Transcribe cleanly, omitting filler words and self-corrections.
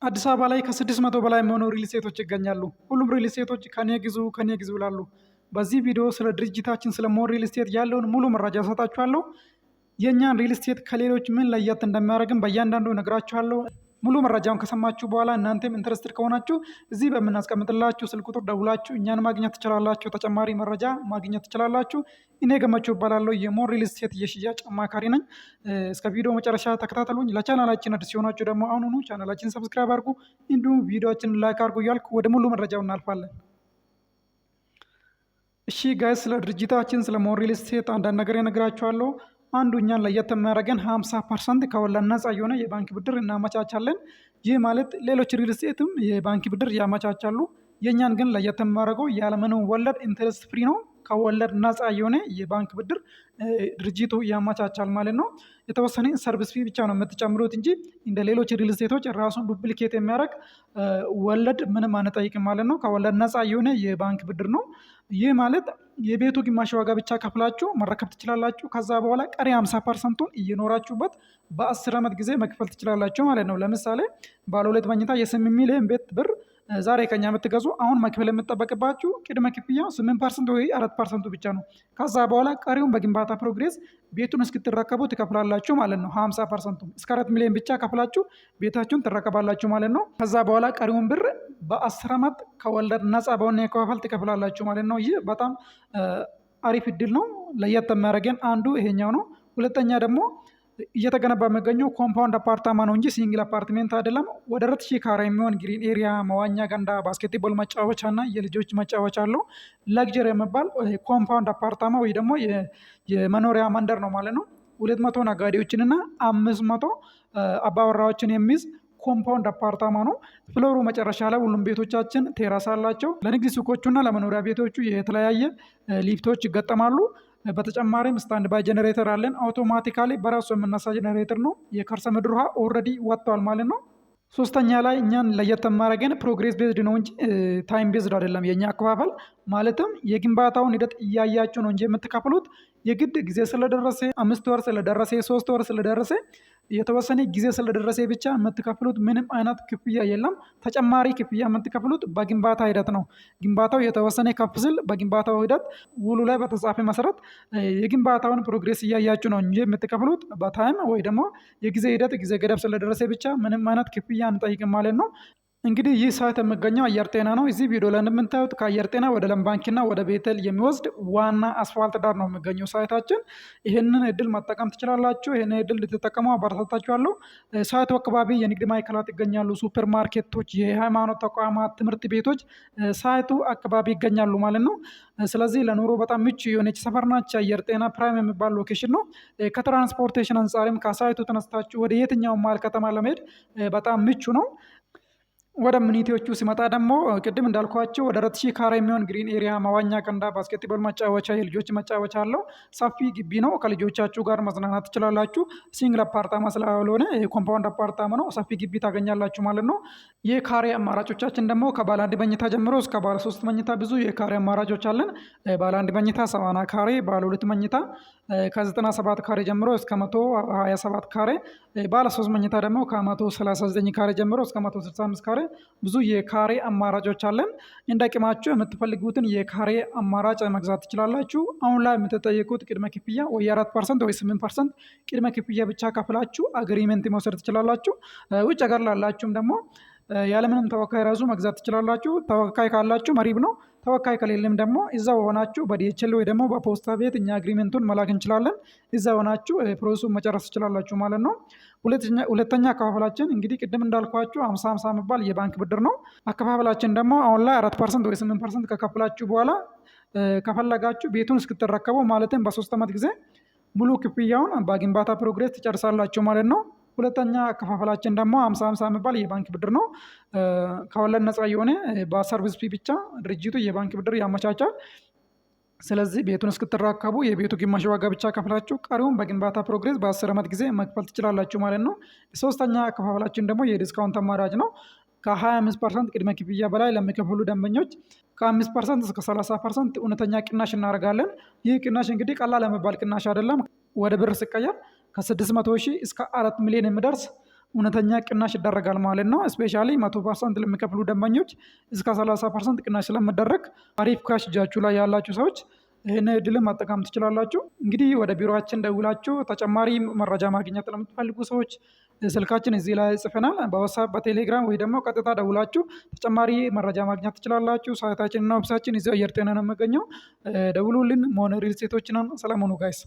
አዲስ አበባ ላይ ከ600 በላይ የሚሆኑ ሪል ስቴቶች ይገኛሉ። ሁሉም ሪል ስቴቶች ከኔ ግዙ ከኔ ግዙ ይላሉ። በዚህ ቪዲዮ ስለ ድርጅታችን ስለ ሞን ሪል ስቴት ያለውን ሙሉ መረጃ እሰጣችኋለሁ። የእኛን ሪል ስቴት ከሌሎች ምን ለየት እንደሚያደርግም በእያንዳንዱ እነግራችኋለሁ። ሙሉ መረጃውን ከሰማችሁ በኋላ እናንተም interested ከሆናችሁ እዚህ በምናስቀምጥላችሁ ስልክ ቁጥር ደውላችሁ እኛን ማግኘት ትችላላችሁ። ተጨማሪ መረጃ ማግኘት ትችላላችሁ። እኔ ገመቹ እባላለሁ፣ የሞን ሪል ስቴት የሽያጭ አማካሪ ነኝ። እስከ ቪዲዮ መጨረሻ ተከታተሉኝ። ለቻናላችን አዲስ ሲሆናችሁ ደግሞ አሁኑኑ ቻናላችን subscribe አድርጉ፣ እንዲሁም ቪዲዮአችንን like አድርጉ እያልኩ ወደ ሙሉ መረጃው እናልፋለን። እሺ guys፣ ስለ ድርጅታችን ስለ ሞን ሪል ስቴት አንዳንድ ነገር እነግራችኋለሁ። አንዱ እኛን ለየት የሚያደርገን 50% ከወለድ ነፃ የሆነ የባንክ ብድር እናመቻቻለን። ይህ ማለት ሌሎች ሪል ስቴትም የባንክ ብድር ያመቻቻሉ። የእኛን ግን ለየት የሚያደርገው ያለምንም ወለድ interest free ነው። ከወለድ ነፃ የሆነ የባንክ ብድር ድርጅቱ ያመቻቻል ማለት ነው። የተወሰነ service fee ብቻ ነው የምትጨምሩት እንጂ እንደ ሌሎች ሪል ስቴቶች ራሱን duplicate የሚያደርግ ወለድ ምንም አንጠይቅም ማለት ነው። ከወለድ ነፃ የሆነ የባንክ ብድር ነው። ይህ ማለት የቤቱ ግማሽ ዋጋ ብቻ ከፍላችሁ መረከብ ትችላላችሁ። ከዛ በኋላ ቀሪ 50%ቱን እየኖራችሁበት በ10 ዓመት ጊዜ መክፈል ትችላላችሁ ማለት ነው። ለምሳሌ ባለ ሁለት መኝታ የ8 ሚሊዮን ቤት ብር ዛሬ ከኛ የምትገዙ አሁን መክፈል የሚጠበቅባችሁ ቅድመ ክፍያ 8% ወይ 4%ቱ ብቻ ነው። ከዛ በኋላ ቀሪውን በግንባታ progress ቤቱን እስክትረከቡ ትከፍላላችሁ ማለት ነው። 50%ቱ እስከ 4 ሚሊዮን ብቻ ከፍላችሁ ቤታችሁን ትረከባላችሁ ማለት ነው። ከዛ በኋላ ቀሪውን ብር በ10 ዓመት ከወለድ ነፃ በሆነ አከፋፈል ትከፍላላችሁ ማለት ነው። ይህ በጣም አሪፍ እድል ነው። ለየት የሚያደርገን አንዱ ይሄኛው ነው። ሁለተኛ ደግሞ እየተገነባ የሚገኘው compound አፓርታማ ነው እንጂ single apartment አይደለም። ወደ 4000 ካሬ የሚሆን green area፣ መዋኛ ገንዳ፣ basketball መጫወቻ እና የልጆች መጫወቻ አለው። Luxury የሚባል compound አፓርታማ ወይ ደግሞ የመኖሪያ መንደር ነው ማለት ነው። 200 ነጋዴዎችን እና 500 አባወራዎችን የሚይዝ compound አፓርታማ ነው። Floor ኡ መጨረሻ ላይ ሁሉም ቤቶቻችን terrace አላቸው። ለንግድ ሱቆቹና ለመኖሪያ ቤቶቹ የተለያየ ሊፍቶች ይገጠማሉ። በተጨማሪም stand by generator አለን። Automatically በራሱ የሚነሳ ጀነሬተር ነው። የከርሰ ምድር ውሃ already ወጥቷል ማለት ነው። ሶስተኛ ላይ እኛን ለየት የሚያደርገን progress based ነው እንጂ time based አይደለም። የእኛ አከፋፈል ማለትም የግንባታውን ሂደት እያያችሁ ነው እንጂ የምትከፍሉት የግድ ጊዜ ስለደረሰ፣ 5 ወር ስለደረሰ፣ 3 ወር ስለደረሰ፣ የተወሰነ ጊዜ ስለደረሰ ብቻ የምትከፍሉት ምንም አይነት ክፍያ የለም። ተጨማሪ ክፍያ የምትከፍሉት በግንባታ ሂደት ነው። ግንባታው የተወሰነ ከፍ ሲል በግንባታው ሂደት ውሉ ላይ በተጻፈ መሰረት የግንባታውን progress እያያችሁ ነው እንጂ የምትከፍሉት በ time ወይ ደግሞ የጊዜ ሂደት ጊዜ ገደብ ስለደረሰ ብቻ ምንም አይነት ክፍያ አንጠይቅም ማለት ነው። እንግዲህ ይህ site የሚገኘው አየር ጤና ነው። እዚህ ቪዲዮ ላይ እንደምታዩት ከአየር ጤና ወደ ለም ባንክና ወደ ቤተል የሚወስድ ዋና አስፋልት ዳር ነው የሚገኘው site ኣችን። ይህንን እድል መጠቀም ትችላላችሁ። ይህንን እድል እንድትጠቀሙ አበረታታችኋለሁ። Site ኡ አካባቢ የንግድ ማዕከላት ይገኛሉ። ሱፐር ማርኬቶች፣ የሃይማኖት ተቋማት፣ ትምህርት ቤቶች site ኡ አካባቢ ይገኛሉ ማለት ነው። ስለዚህ ለኑሮ በጣም ምቹ የሆነች ሰፈር ናት። አየር ጤና prime የሚባል location ነው። ከ transportation አንጻርም ከ site ኡ ተነስታችሁ ወደ የትኛውም መሀል ከተማ ለመሄድ በጣም ምቹ ነው። ወደ amenity ዎቹ ሲመጣ ደግሞ ቅድም እንዳልኳችሁ ወደ 4000 ካሬ የሚሆን green area፣ መዋኛ ገንዳ፣ basketball መጫወቻ፣ የልጆች መጫወቻ አለው። ሰፊ ግቢ ነው። ከልጆቻችሁ ጋር መዝናናት ትችላላችሁ። Single አፓርታማ ስላልሆነ compound አፓርታማ ነው። ሰፊ ግቢ ታገኛላችሁ ማለት ነው። የካሬ አማራጮቻችን ደግሞ ከባለ አንድ መኝታ ጀምሮ እስከ ባለ ሶስት መኝታ ብዙ የካሬ አማራጮች አለን። ባለ አንድ መኝታ 80 ካሬ፣ ባለ ሁለት መኝታ ከ97 ካሬ ጀምሮ እስከ 127 ካሬ፣ ባለ ሶስት መኝታ ደግሞ ከ139 ካሬ ጀምሮ እስከ 165 ካሬ ብዙ የካሬ አማራጮች አለን። እንደ አቅማችሁ የምትፈልጉትን የካሬ አማራጭ መግዛት ትችላላችሁ። አሁን ላይ የምትጠየቁት ቅድመ ክፍያ ወይ 4% ወይ 8% ቅድመ ክፍያ ብቻ ከፍላችሁ agreement መውሰድ ትችላላችሁ። ውጭ ሀገር ላላችሁም ደግሞ ያለምንም ተወካይ ራሱ መግዛት ትችላላችሁ። ተወካይ ካላችሁ መሪብ ነው። ተወካይ ከሌለም ደግሞ እዛው ሆናችሁ በ DHL ወይ ደግሞ በፖስታ ቤት እኛ agreement ኡን መላክ እንችላለን። እዛ ሆናችሁ process ኡን መጨረስ ትችላላችሁ ማለት ነው። ሁለተኛ አከፋፈላችን እንግዲህ ቅድም እንዳልኳችሁ 50/50 የሚባል የባንክ ብድር ነው። አከፋፈላችን ደግሞ አሁን ላይ 4% ወይ 8% ከከፍላችሁ በኋላ ከፈለጋችሁ ቤቱን እስክትረከቡ ማለትም በ3 ዓመት ጊዜ ሙሉ ክፍያውን በግንባታ progress ትጨርሳላችሁ ማለት ነው። ሁለተኛ አከፋፈላችን ደግሞ 50/50 የሚባል የባንክ ብድር ነው። ከወለድ ነፃ የሆነ በ service fee ብቻ ድርጅቱ የባንክ ብድር ያመቻቻል። ስለዚህ ቤቱን እስክትረከቡ የቤቱ ግማሽ ዋጋ ብቻ ከፍላችሁ ቀሪውን በግንባታ progress በ10 ዓመት ጊዜ መክፈል ትችላላችሁ ማለት ነው። ሶስተኛ አከፋፈላችን ደግሞ የ discount አማራጭ ነው። ከ25% ቅድመ ክፍያ በላይ ለሚከፍሉ ደንበኞች ከ5% እስከ 30% እውነተኛ ቅናሽ እናደርጋለን። ይህ ቅናሽ እንግዲህ ቀላል የሚባል ቅናሽ አይደለም። ወደ ብር ሲቀየር ከ600 ሺህ እስከ 4 ሚሊዮን የሚደርስ እውነተኛ ቅናሽ ይደረጋል ማለት ነው። Specially 100% ለሚከፍሉ ደንበኞች እስከ 30% ቅናሽ ስለሚደረግ አሪፍ cash እጃችሁ ላይ ያላችሁ ሰዎች ይህን እድል መጠቀም ትችላላችሁ። እንግዲህ ወደ ቢሮአችን ደውላችሁ ተጨማሪ መረጃ ማግኘት ለምትፈልጉ ሰዎች ስልካችን እዚህ ላይ ጽፈናል። በዋትሳፕ፣ በቴሌግራም ወይ ደግሞ ቀጥታ ደውላችሁ ተጨማሪ መረጃ ማግኘት ትችላላችሁ። Site ኣችንና office ኣችን እዚሁ አየር ጤና ነው የሚገኘው። ደውሉልን። መሆን ሪል ስቴቶች ነን። ሰላም ሁኑ guys።